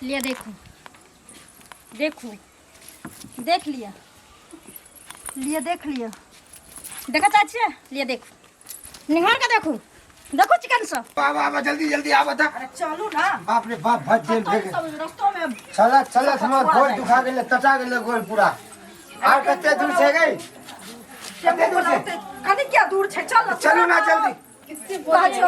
लिअ देखू देखू देख लिअ लिअ देख लिअ देखा चाची लिअ देखू निहार के देखू देखू चिकन सब आवा आवा जल्दी जल्दी आवा था अरे चलू ना बाप रे बाप भज जेल भेगे सब रस्तो में चला चला हमर गोड़ दुखा गेले टटा गेले गोड़ पूरा आर कते दूर छै गई कते दूर छै कनी क्या दूर छै चल चलू ना जल्दी कहै छियौ,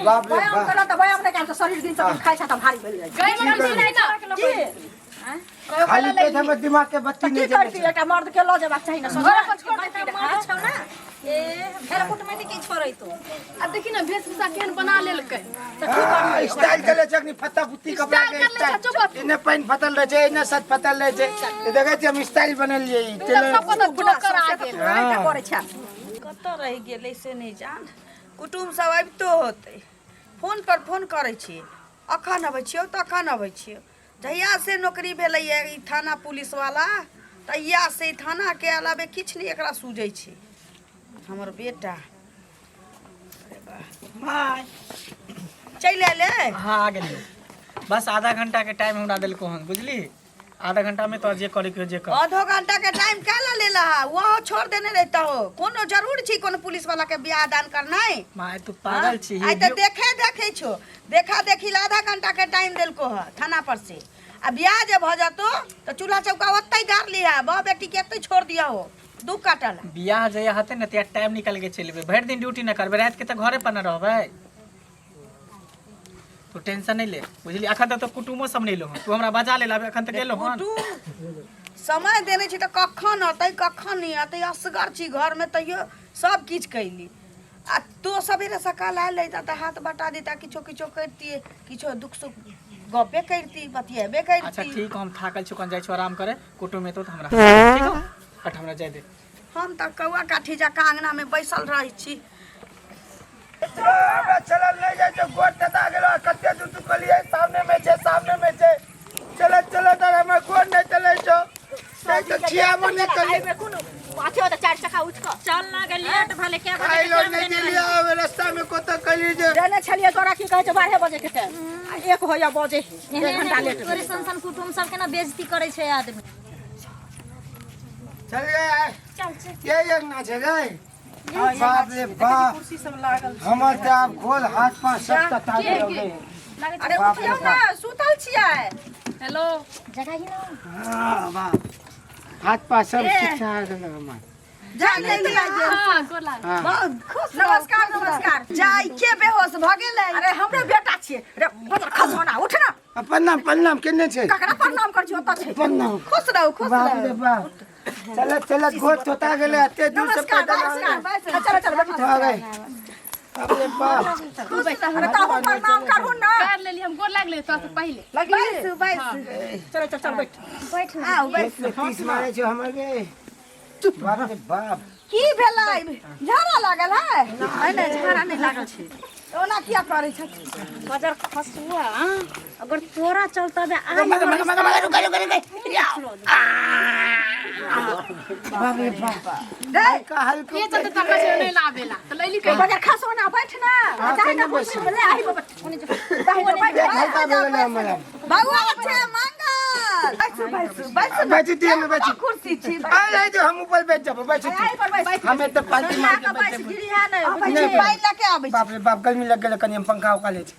बाप रे व्यायाम बाप। करऽ तऽ व्यायाम नहि कएल तऽ शरीर दिन सब खाइ छै तऽ भारी भेल जाइ छै गई मगर नहीं ना की खाली पेट हमर दिमाग के बत्ती तऽ नहीं की जले करती एकटा मर्द के लऽ जेबाक चाही ने घर पर छोड़ देते मर्द छौ ना ए भेड़ कुटमैती की छोड़ैतो अब देखी ना वेशभूषा केहन बना लेलकै हाँ, स्टाइल चले छै अखनी फत्ता फुत्ती कपड़ा स्टाइल के कर ले छै, स्टाइल चुप। एने पानि फतल रहे छै एने सत फतल रहे छै ई देखै छियै हम स्टाइल बनेलियै ई सब सबको तऽ जोकर आ गेल पुराना करै छै कतऽ रहि गेलै से नहि जान कुटुम्ब सब अबितो होतै फोन पर फोन करै छियै अखन अबै छियौ तऽ अखन अबै छियौ जहियासँ नौकरी भेलैए ई थाना पुलिसवला तहियासँ ई थानाके अलावे किछु नहि एकरा सूझै छै हमर बेटा माय चलि अयलै हाँ आ गेलियो बस आधा घंटा के टाइम हमरा देलको हन बुझली आधा घंटा में तो जे करे के जे कर आधो घंटा के टाइम काहे ला लेला हा वहाँ छोड़ देने रहता हो कोनो जरूर छी कोनो पुलिस वाला के बियाह दान करनाइ माय तू पागल छी आइ तऽ देखे देखे छो देखा देखी ला आधा घंटा के टाइम देलको ह थाना पर से आ बियाह जे भऽ जतो तऽ चूल्हा चौका ओतै गाड़ लिहा बह बेटी के एतै छोड़ दिया हो दू काटल बियाह जहिया हेतै ने तहिया टाइम निकाल के चलि एबै भरि दिन ड्यूटी न करबै राति के तऽ घरे पर न रहबै तू टेंशन नहीं ले बुझली अखन तक तो कुटुमो सब नहीं लो तू हमरा बजा ले लाबे अखन तक एलो हन कुटुम समय देने छी तऽ कखन अतै कखन नहि अतै असगर छी घरमे तैयो सब किछु कैली आ तो सवेरे सकाल आयल रहिता तऽ हाथ बटा देता किछो किछो करितियै किछो दुख सुख गपे करिती बतियेबे अच्छा करिती ठीक हम थाकल छी कन जाइ छी आराम करे कुटुम एतो तऽ हमरा ठीक हो हट हमरा जाय दे हम तऽ कौआ काठी जकाँ अङ्गनामे बैसल रहै छी हमरा चलल नहि जाइ छै गोड़ टटा गेलो कते दूर तू कहलियै सामने में छै सामने में छै चलत चलत आर हमर गोड़ नहि चलै छौ नहि तऽ छियाबो नहि करियै एहिमे कोनो अथी होतै चारि चक्का उठि कऽ चल ना गे लेट भले के बजे खाइ लो नहि गेलियै आब रास्ता में कतऽ कहलियै जे देने छलियै तोरा की कहै छै 12 बजे के टाइम आ एक होइया बजे एक घंटा लेट तोरे सन सन कुटुम्ब सब के ना बेइज्जती करे छै आदमी चल गए चल चल ये अंगना छै गए बाप रे बाप कुर्सी सब लागल हमर तऽ आब गोल हाथ पाँव सब टटा गेल गे अरे उठियौ ने सुतल छियै हेलो जगह ही ना हाँ बाप हाथ पाँव सब सिखा गेल हमर जा ले हाँ गोर लाग हाँ बहुत खुश नमस्कार नमस्कार जाय के बेहोश भऽ गेलै अरे हमरे बेटा छियै रे बदर खसोना उठ ना प्रणाम प्रणाम केने छै ककरा प्रणाम कर छी ओतऽ छै प्रणाम खुश रहू खुश बाप रे रहू बाप चलत चलत गोड़ तोता गेलै एते दूर से नमस्कार पैदल नमस्कार चल चल बैठ आ गए बाप रे बाप अरे ताहू प्रणाम करहु ना कर लेली हम गोर लागले तोरा से पहिले लगली बैसू बैसू चल चल चल बैठ बैठ ना आउ बैसू पेट में तीस मारे छौ हमर गे बाप रे बाप की भेलै झाड़ा लागल है नहि नहि झाड़ा नहि लागल छै ओना किया करै छै बजर खसुआ अगर तोरा चलता बे आ मगर मगर मगर मगर रुक रुक रुक बाप रे बाप रे हल्का ये चलते तोरा कहै छै नहीं लाबेला तऽ लैली कहि बजर खसोना बैठ ना हाँ, चाहे ना केने बैठ? कुर्सी में ले आई बाबा दाहिने बैठ पेट हल्का भऽ गेलै हमर बौआ छै मंगल बैसू बैसू बैसू ने। बैठ दिए में बैठ कुर्सी छी आ जाय दे हम ऊपर बैठ जाबो बैठ आई पर बैठ हमें तऽ पार्टी मार के बैठ बैठ गिरी है नहीं नहीं, पानि लऽ के आबै छी बाप रे बाप गर्मी लग गेलै कनि हम पंखा उका लै छी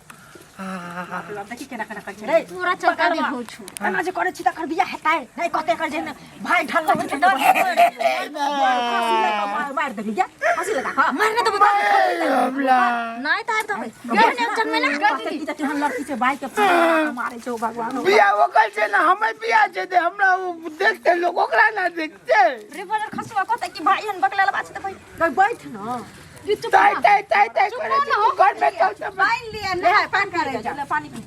देखी केना केना करै छै रे तोरा चलता बे हो छु एना जे करै छी तकर बियाह हेतै नहि कहतै एकर जे भाइ ढल रहै छै मारि देबी गे फांसी लगा कऽ मारने देबो हमरा नहीं त आब तबे ने जन्मे ना कहतै की जे तेहन लड़की छै भाइ के फांसी लगा कऽ मारै छै ओ भगवान बियाह ओकर छै ने हमर बियाह छै ते हमरा ओ देखते लोग ओकरा ना देखते रे बजर खसुआ कहतै कि भाई हन बकला बात छै त भाई गई बैठ न ताई ताई ताई ताई करे छै तू घर में चल त पानि लिअ ने पानि पी ले पानि पी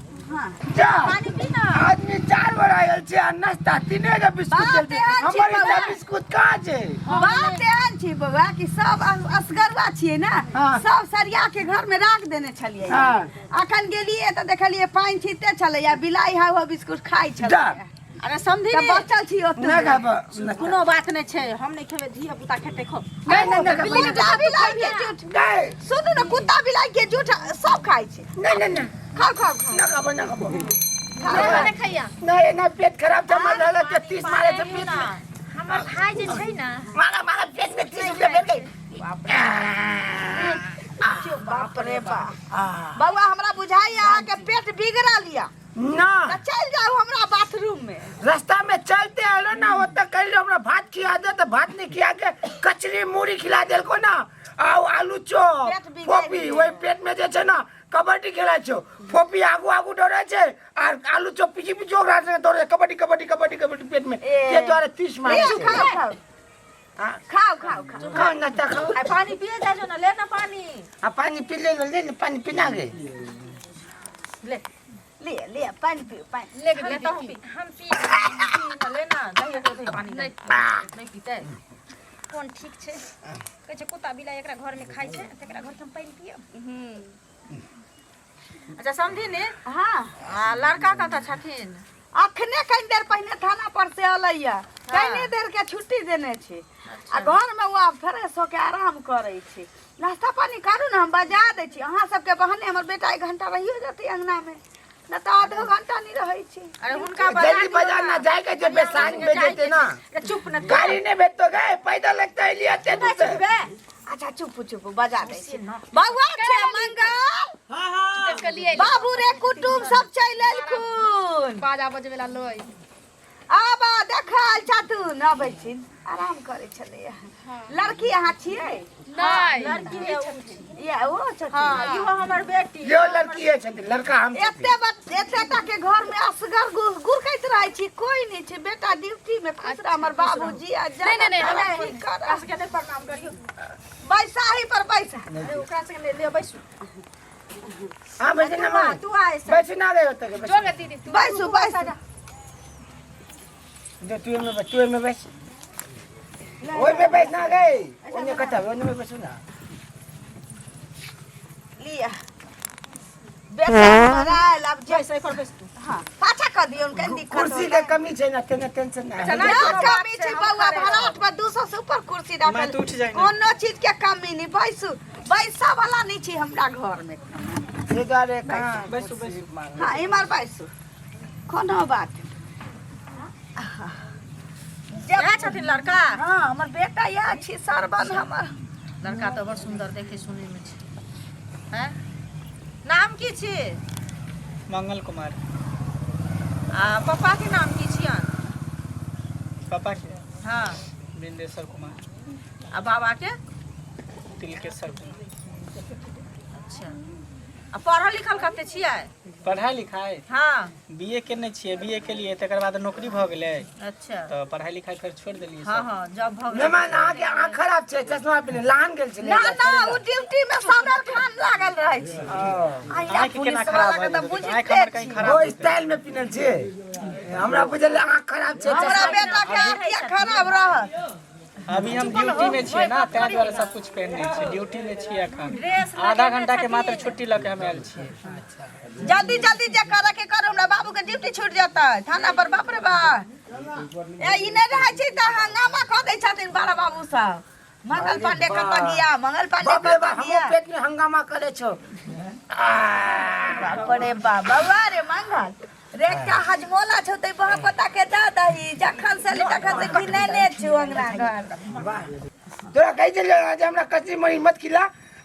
जा पानी पी ना आदमी चार बार आयल छै आ नाश्ता तीने गो बिस्कुट बाप देलकै रे, हमर छी एकटा बौआ। बिस्कुट कहाँ छै बात एहन छी बौआ कि सब असगरुआ छियै ने हाँ। सब सरिया के घर में राख देने छलियै हाँ। अखन गेलियै तऽ देखलियै पानि छीते छलैया बिलाइ हाउ हाउ बिस्कुट खाइ जा। छलैया अरे समझी तऽ बचल छी ओतऽ नहि खाब कोनो बात नहि छै हम नहि खेबै धिया पुता खेतै खो नहि नहि नहि खाब। कुत्ता बिलाइ के जूठ नहि सुनू ने कुत्ता बिलाइ के जूठ सब खाइ छै नहि नहि नहि खाउ खाउ खाउ नहि खाबो नहि खाबो नहीं खैया नहीं ना पेट खराब जमा रहल के 30 मारे से पेट में हमर भाई जे छै ना मारा मारा पेट में 30 रुपया भेट गई बाप रे बाप बउआ हमरा बुझाई अहाँके पेट बिगड़ल यऽ ना तऽ चलि जाउ हमरा बाथरूम में रास्ता में चलते आलो ना ओतऽ कहली हमरा भात खिया दे तऽ भात नहीं खिया के कचरी मूड़ी खिला देलको ना आउ आलू चॉप पेट बिगड़ि फोपी गेल। ओहि पेट में जे छै ना कबड्डी खेलै छौ फोपी आगू आगू दौड़ै छै आर आलू चॉप पीछे पीछे ओकरा संगे दौड़ै छै कबड्डी कबड्डी कबड्डी कबड्डी पेट में ए। ते दुआरे 30 मारे लिअ, छै खाउ खाउ हाँ, खाउ खाउ खाउ खाओ नाश्ता खाओ आ पानी पिए जा जो ना ले ना पानी आ पानी पी ले ले ले पानी पीना गे ले लिअ लिअ पानि पिउ पानि ले ले तो हम पी हम पी पी ना ले ना दही दे दही पानी नहीं। नहीं पीते कोन ठीक छै कहै छै कुत्ता बिलाइ एकरा घरमे खाइ छै तऽ एकरा घरके हम पानि पियब अच्छा समझी ने हाँ आ लड़का कतऽ छथिन अखने कनि देर पहिने थाना पर से अलैया कनि देर के छुट्टी देने छी आ घर में ओ आब फ्रेश होके आराम करै छी नाश्ता पानी करू ने हम बजा दै छी अहाँ सबके बहाने हमर बेटा एक घंटा रहियो जेतै अंगना में न तऽ आधो घंटा नहीं रहै छी अरे हुनका बजा जल्दी दियौ बाजार ना जाए के जे साँझ में जेते ना अरे चुप न गाड़ी नहीं भेजतो गए पैदल लगता है लिया ते दूर से अच्छा चुप चुप बजा दै छी बौआ छै मंगल के लिए बाबू रे कुटुम सब चलि एलखुन बाजा बजबे ला लोई आब देखल छथुन अबै छी आराम करै छलैया लड़की अहाँ छियै नहीं लड़की है उ छी। या ओ छथिन हाँ इहो हमर बेटी यो लड़की है छथिन लड़का हम छथिन। एते एते टा के घर में असगर गुरकैत रहै छी कोई नहीं छै बेटा ड्यूटी में खुश रह हमर बाबूजी आ नहीं, नहीं, नहीं, जा ओकरा सबके नहि प्रणाम करियौ बैसा ही पर बैसा अरे ओकरा सबके नहि ले बैसू हाँ बैठे ना माँ तू आए से बैठे ना गए होते के जोर दीदी तू बैसू बैसू जो तू में बैठ तू में बैठ ओए में बैठ ना गए ओने कथा ओने में बैठू ना लिया बेटा मरायल अब जे बैस एहि पर बैस तू हाँ पाछा कर दियौ कनि दिक्कत कुर्सी के कमी छै ना तेने टेंशन ना अच्छा, ना कोनो बात कमी छै, छै हम बौआ खड़े भराट पर 200 से ऊपर कुर्सी मैं राखल तो उठ जाई ना। कोनो चीज के कमी नहीं बैसू बैसा वाला नहीं छै हमरा घर में से द्वारे कहाँ बैसू, बैसू। हाँ इमर बैसू कोनो बात नहीं। जब इएह छथिन लड़का हाँ हमर बेटा इएह छी सरबन हमर लड़का तऽ बड़ सुन्दर देखै सुनैमे छै हैं नाम की छी मंगल कुमार आ पप्पा के नाम की छियनि पापा के हाँ बिंदेश्वर कुमार आ बाबा के तिलकेश्वर कुमार अच्छा आ पढ़ल लिखल कते छियै पढ़ाई लिखाई हाँ बीए केने छियै बीए केलियै तकर बाद नौकरी भऽ गेलै अच्छा तऽ पढ़ाई लिखाई फेर छोड़ि देलियै हाँ सब। हाँ जॉब भऽ गेल मेहमान अहाँके आँख खराब छै चश्मा पहिने लान गेल छलै ना ना ओ ड्यूटी में सादर खान लागल रहै छै आ आँखि केना पुलिस खराब वाला के भऽ तऽ जेतै? बुझिते आँखि हमर कहीं छी खराब ओ हेतै। स्टाइल में पिनल छै हमरा बुझल आँख खराब छै हमरा चश्मा बेटा के आँख किया खराब रहत अभी हम ड्यूटी में छियै ना ताहि दुआरे सब कुछ पहिनने छियै ड्यूटी में छियै अखन ड्रेस आधा घंटा के मात्र छुट्टी लऽ के हम आयल छियै जल्दी जल्दी जे करे के करू हमरा बाबू के ड्यूटी छूट जेतै थाना पर बाप रे बा ए ई नहि रहै छै तऽ हंगामा कऽ दै छथिन बड़ा बाबू सब मंगल पांडे कतऽ गिया मंगल पांडे बाप रे कतऽ बाप हमहूँ गिया पेट में हंगामा करे छौ बाप रे बाप बौआ रे मंगल रे एकटा हजमोला छौ तै बहा पता के दऽ दही जखन से ली तखन से घिनेने छौ अंगना घर वाह तोरा कहै छलियौ जे हमरा कचरी मुरही मत खिला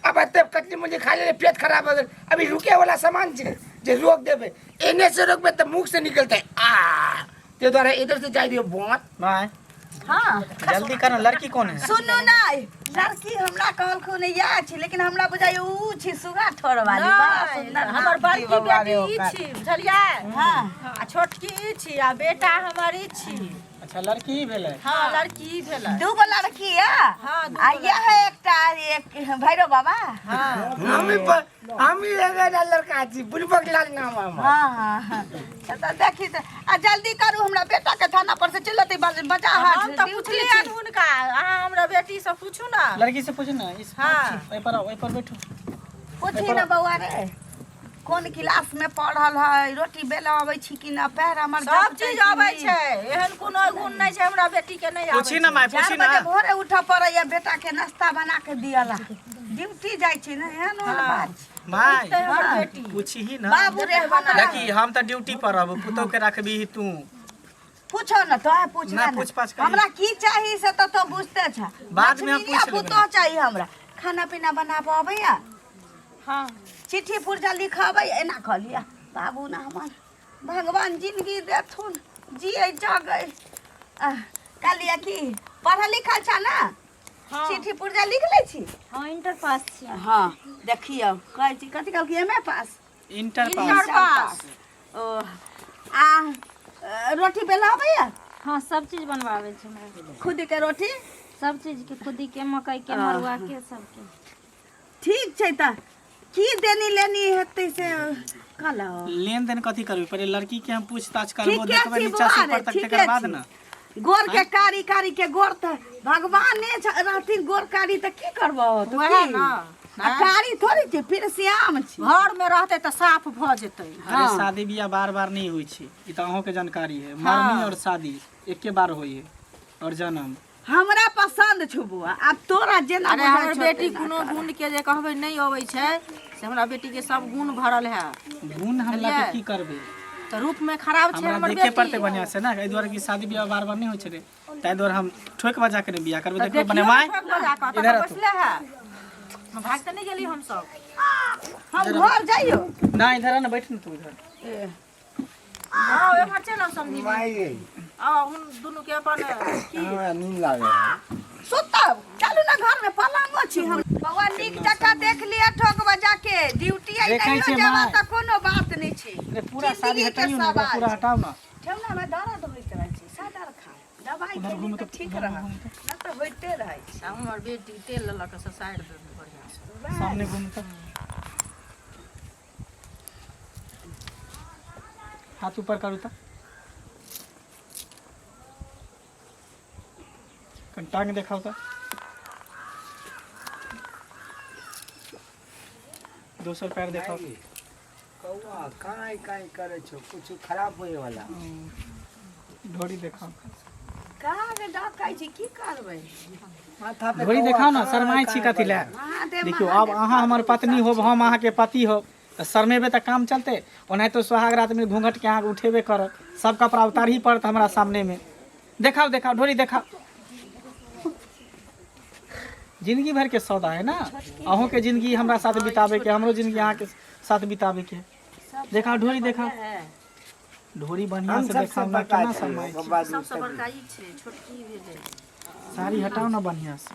अब एते कचरी मुरही खा लेले पेट खराब हो गेल अभी रुके वाला सामान छै जे रोक देबै एने से रोकबै तऽ मुख से निकलतै आ ताहि दुआरे इधर से जाय दियौ बहुत माय हाँ जल्दी कर लड़की कौन है सुनू नहि लड़की हमरा कहलखुन इएह छी लेकिन हमरा बुझाइए ऊ छी सुगा ठोर वाली बड़ा सुंदर हमर नाम छी बड़की बौआ रे बेटी ई ओकर। छी बुझलियै हाँ आ छोटकी ई छी आ बेटा हमर ई छी अच्छा लड़की ही भेलै हाँ लड़की ई भेलै दूगो लड़की यऽ हाँ, आ इएह एकटा एक भैरव बाबा हाँ हमी हमी एगो लड़का छी बुलबक लाल नाम हमर हाँ हाँ हाँ तऽ देखी तऽ आ जल्दी करू हमरा बेटा के थाना पर से चलि जेतै बजा हाथ हम तऽ पुछलियनि हुनका अहाँ हमरा बेटी से पूछू ना लड़की से पूछू ना इस हाँ। ओहि पर आओ ओहि पर बैठू पूछी ना बौआ रे कोन क्लास में पढ़ल है रोटी बेला अबै छी कि ना पैर हमर सब चीज अबै छै एहन कोनो गुण नहि छै हमरा बेटी के नहि आबै पूछी ना माय पूछी चारि ना बजे भोरे उठऽ पड़ैया बेटा के नाश्ता बना के दियला ड्यूटी जाइ छी ने एहन ओहन बात छै। माय हमर बेटी पूछही ना बाबू रे हमरा देखी हम तऽ ड्यूटी पर रहबो पुतोह के रखबी तू पूछो न तो पूछ ना, पूछ पाछ करी। हमरा की चाही से तो तो बुझते छ बाद में हम पूछ लेबै। पुतोह चाही हमरा खाना पीना बनाबऽ अबैया हाँ चिट्ठी पुर्जा लिखबै एना कहलियै बाबू ना हमर भगवान जिंदगी देथुन जियै जगै आह, कहलियै की पढ़ल लिखल छ ना हाँ। चिट्ठी पुर्जा लिख लै छी हाँ इंटर पास छी हाँ देखियौ कहै छी कथी कहलकै M A pass inter pass inter pass ओ आ रोटी बेला अबैया हाँ सब चीज बनवावे छै हमरा खुद के रोटी सब चीज के खुदी के मकई के मरुआ के सबके ठीक छै तऽ की देनी लेनी हेतै से कहलहुँ लेन देन कथी करबी पहिले लड़की के हम पूछताछ करबो ठीके देखबै छी नीचा से बौआ ऊपर रे तक ठीके तकर बाद छी ना गोर के कारी कारी के गोर तऽ भगवाने रहथिन गोर कारी तऽ की करबो तऽ वएह की? ना आ कारी थोड़ी छै फिर श्याम छी घर में रहते तऽ साफ भऽ जेतै अरे शादी बियाह बार बार नहीं होइ छै ई तऽ अहूँ के जानकारी है मरनी और शादी एके बार होइ है और जन्म हमरा पसंद छौ बौआ आब तोरा जेना अरे बुझाइ हमर छौ बेटी तेना कोनो कर। गुण के जे कहबै नहि अबै छै से हमरा बेटी के सब गुण भरल है गुण हम लऽ के की करबै तऽ रूप में खराब छै हमरा हमर देखे बेटी पड़तै बढ़िआँ से ना एहि दुआरे कि शादी बियाह बार बार नहीं होइ छै रे ताहि दुआरे हम ठोकि बजा के नहि बियाह करबै तऽ देखबै देखियौ बनेमाय ठोक बजा कऽ इधर तऽ आ तू। बैसले है हम भागि तऽ नहि गेली हमसब हम घर जाइयो ना इधर आ ना बैठ ना तू इधर आओ एम्हर चलि आउ समधी माय आओ हुन दुनू के अपन की हमरा नींद लागे है सुतब चलू ना घर में पलंगो छी हम बौआ नीक जकाँ देख लिअ ठोक बजा के ड्यूटी आई देखै नहियो छियै जेबा माय। तऽ कोनो बात नहि छै अरे पूरा साड़ी जिंदगी के हटाइयो ना सवाल पूरा छै। हटाओ ना ठेहुना में दर्द होइत रहै छै सदर खा दवाइ उधर खेली घूमू तऽ तऽ ठीक उधर रहत घूमू तऽ नहि तऽ होइते रहै छै आ हमर बेटी तेल लऽ कऽ ससारि देलकै बढ़िआँ से सामने घूमू तऽ हाथ ऊपर करू तऽ कनि टांग देखाउ तऽ दोसर पैर देखाउ कौआ काँय काँय करै छौ कुछ खराब होए वाला ढोरी देखाउ काग डकै छै की करबै माथा पे ढोरी कौआ देखाउ ना काँय शरमाइ छी काँय कथी लए महादेव देखियौ अब अहाँ हमर पत्नी होब हम अहाँके पति होब तऽ शरमेबै तऽ काम चलतै ओनाहितो सोहाग रातमे घूँघटके अहाँके उठेबे करत सब कपड़ा उतारही पड़त हमरा सामनेमे देखाउ देखाउ ढोरी देखाउ जिंदगी भर के सौदा है ना अहूँ के जिंदगी हमरा साथ बिताबे के हमरो जिंदगी अहाँ के साथ बिताबे के देखाओ ढोरी देखाओ ढोरी बढ़िया हम से सबसे देखाओ ना बड़का केना छी शरमाइ ओकर छी बाद सबसँ बड़का ई छै छोटकी भेलै साड़ी हटाओ ना बढ़िया से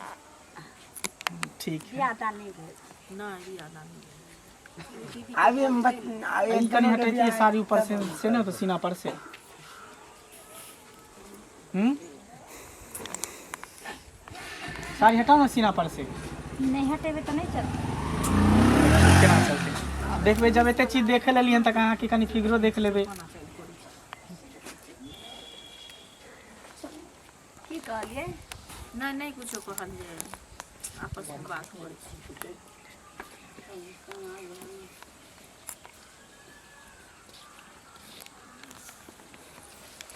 ठीक है बियाह दान नहि भेल नहि बियाह दान नहि भेल। अभी हम ई कनि हटैतियै साड़ी ऊपर से से नहि होतै सीना पर से हम्म साड़ी हटाओ ना सीना पर से नहीं हटेबै तऽ नहि चलतै केना चलतै आब देखबै जब एते चीज देखे लेलियै हन तऽ अहाँके कनि फिगरो देख लेबै की कहलियै नहि नहि कुछो कहलियै आपसमे बात होइ छै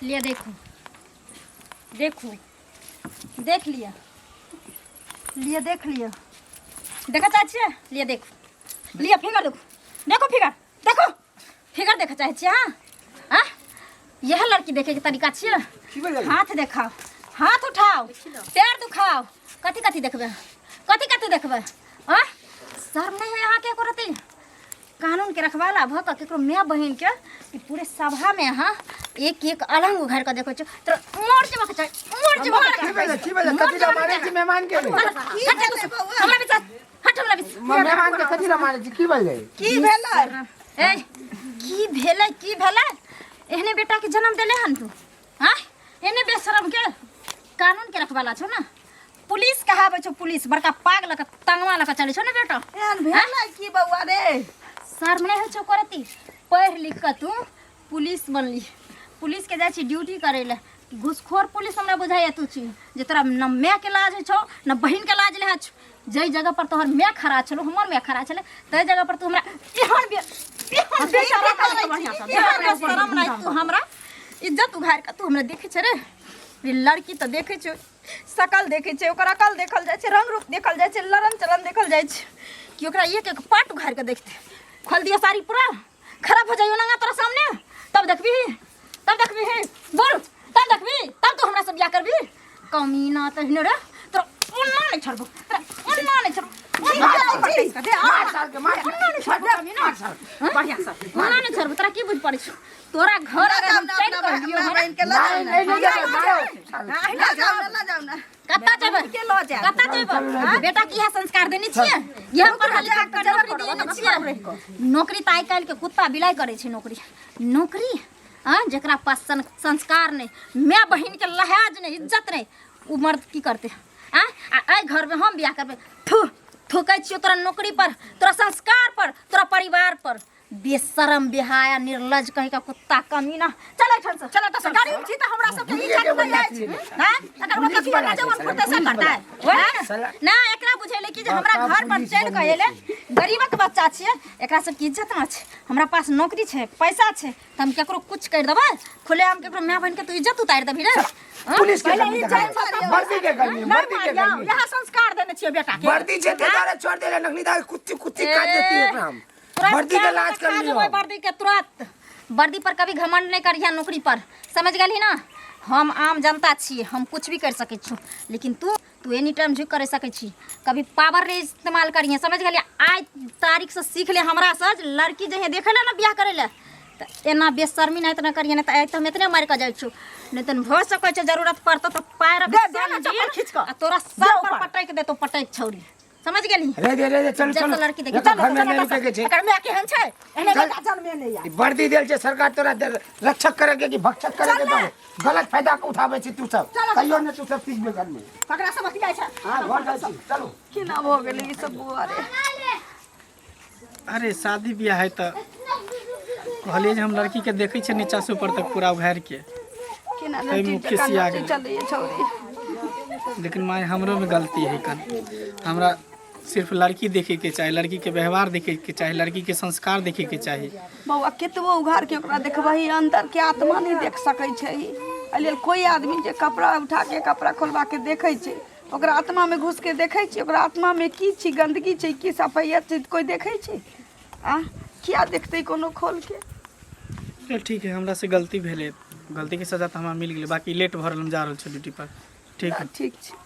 लिअ देखू देखू देख लिअ लिअ देख लिअ देखऽ चाहै छियै लिअ देखू लिअ फिगर देखू देखू फिगर देखू फिगर देखऽ चाहै छियै अहाँ आँ इएह लड़की देखैके तरीका छियै की भेलै हाथ देखाओ हाथ उठाओ पैर दुखाओ कथी कथी देखबै कथी कथी देखबै आँ शर्म नहि है अहाँके एको रत्ती कानून के रखवाला भऽ कऽ केकरो माय बहिन के ई पूरे सभा में अहाँ एक एक अलंग उघारि कऽ देखै छियै तोरा मर जेबाक चाही मर जेबाक की चाही भेलै की भेलै कथी लए मारै छी मेहमान के हट हमरा बीच हट हमरा बीच मेहमान के कथी लए मारै छी की भेलै की भेलै ए की भेलै की भेलै एहने बेटा के जन्म देले हन तू हाँ एहने बेशरम के कानून के रखवाला छौ ना पुलिस कहाबै छौ पुलिस बड़का पाग लऽ कऽ तंगवा लऽ कऽ चलै छौ ने बेटा एहन भेलै की बौआ रे शर्म नहि होइ छौ करती पढ़ि लिख कऽ तू पुलिस बनली पुलिस के जाइ छी ड्यूटी करै लए घुसखोर पुलिस हमरा बुझाइए तू छी जे तोरा न मायके लाज होइ छौ न बहिनके लाज लेहा छौ जाहि जगह पर तोहर माय खड़ा छलौ हमर माय खड़ा छलै ताहि जगह पर तू हमरा एहन बे एहन बेशरम एहन बेशरम नहि तू हमरा इज्जत उघारि कऽ तू हमरा देखै छै रे ई लड़की तऽ देखै छौ शकल देखै छै ओकर अकल देखल जाइ छै रंग रूप देखल जाइ छै लड़न चलन देखल जाइ छै कि ओकरा एक एक पार्ट उघार के देखते। खोल दिया साड़ी पूरा, खराब हो जाइयो नंगा तोरा सामने, तब देखबी, तब देखबी हे बोल, तब देखबी, तब तू हमरा से बियाह करबी। कमीना तहिने रे, तोरा ओना नहीं छोड़बो, तोरा ओना नहीं छोड़बो। मार साल के मार, मार साल। बढ़िया से ओना नहीं छोड़बो। तोरा की बुझ पड़ै छौ? तोरा घर अगर हम चलि कऽ दियौ अपना हन, बहिन के लऽ जाउ नहीं ने। नहीं नहीं जाबै, मारो साल। लऽ जाउ ने, लऽ जाउ ने। कतऽ जेबै? कतऽ जेबै? बेटा के इएह संस्कार देने छियै, इएह पढ़ा लिखा कऽ नौकरी देने छियै। नौकरी तऽ आइ काल्हिके कुत्ता बिलाइ करै छै नौकरी। नौकरी आँ, जकरा पास संस्कार नहि, माय बहिनके लहाज नहि, इज्जत नहि, ओ मर्द की करतै? आँ, आ एहि घरमे हम बियाह करबै? थू, थूकै छियौ तोरा नौकरी पर, तोरा संस्कार पर, तोरा परिवार पर। बेशरम, बेहाया, निर्लज कहीं का, कुत्ता कमीना। चल एहिठाम से, चल तऽ गरीब छी तऽ हमरा सबके इज्जत नहि अछि। हैं, एकर मतलब की हमरा जवन फुर्ते से करता है? हैं? ना एकरा बुझेले कि जे हमरा घर पर चलि कऽ एले, गरीबक बच्चा छियै, एकरा सबके इज्जत ना छै। हमरा पास नौकरी छै, पैसा छै, तऽ हम केकरो कुछ करि देबै खुलेआम? केकरो माय बहिन के तू इज्जत उतारि देबही रे? हँ? पुलिस के पहिले गर्मी ई देखा जानि दे। वर्दी के गर्मी, वर्दी के गर्मी। इएह संस्कार देने छियै बेटा के। वर्दी छै ते दुआरे छोड़ देले, नखनी दा कुत्ती कुत्ती काट देती है एकरा हम। तुरंत वर्दी के क्या लाज कर खा लियो। जेबै वर्दी के तुरंत। वर्दी पर कभी घमंड नहीं करिहा, नौकरी पर, समझ गेलही ना? हम आम जनता छियै, हम कुछ भी कर सकै छी, लेकिन तू तू एनी टाइम झुकि कर सकै छी। कभी पावर नहीं इस्तेमाल करिहे, समझ गेलियै? आइ तारीख से सीख ले हमरा से जे लड़की जे देखै ले ना बियाह करै ले तऽ एना बेशर्मी नहीं तऽ करिहे, नहीं तऽ आइ तऽ हम एतने मारि कऽ जाइ छियौ, नहीं तऽ भऽ सकै छै जरूरत पड़तौ तऽ पायरक दे, दे ना चप्पल खींच कऽ। आ तोरा सर पर पटकि देतौ, पटकि छौरी, समझ गेली? रे दे, रे दे, चल जब चल। से लड़की देखी, एकर चल, घर में नहीं रुके के छै। एकर माय केहन छै? एहने चल। बेटा जन्मे नहि ई वर्दी देल छै सरकार तोरा रक्षक करे के कि भक्षक करे के? तोरे गलत फायदा के उठाबै छी तू सब। कहियो ने तू सब सीखबे घर में। ककरा से बतियाइ छै? हां, घर जाइ छी, चलू। केना भऽ गेलै ई सब बौआ रे? अरे शादी बियाह है तऽ कहलियै जे हम लड़की के देखै छियै नीचा से ऊपर तक पूरा उघारि के। केना ताहि लड़की मुँह जकाँ खिसिया नाचै गेलै। चलैए छौरी। लेकिन माय, हमरो में गलती है कन। हमरा सिर्फ लड़की देखे के चाही, लड़की के व्यवहार देखे के चाही, लड़की के संस्कार देखे के चाही। बौआ, केतबो उघार के ओकरा देखबही, अंदर के आत्मा नहि देख सकै छै। एहि लेल कोइ आदमी जे कपड़ा उठा के, कपड़ा खोलबा के देखै छै, ओकरा आत्मा में घुस के देखै छै, ओकरा आत्मा में की छै, गंदगी छै की सफैयत छै, कोइ देखै छै? आ किया देखतै कोनो खोल के? चल ठीक है, हमरा से गलती भेलै, गलती के सजा तऽ हमरा मिल गेलै। बाकी लेट भऽ रहल, हम जा रहल छी ड्यूटी पर, ठीक है? ठीक छै।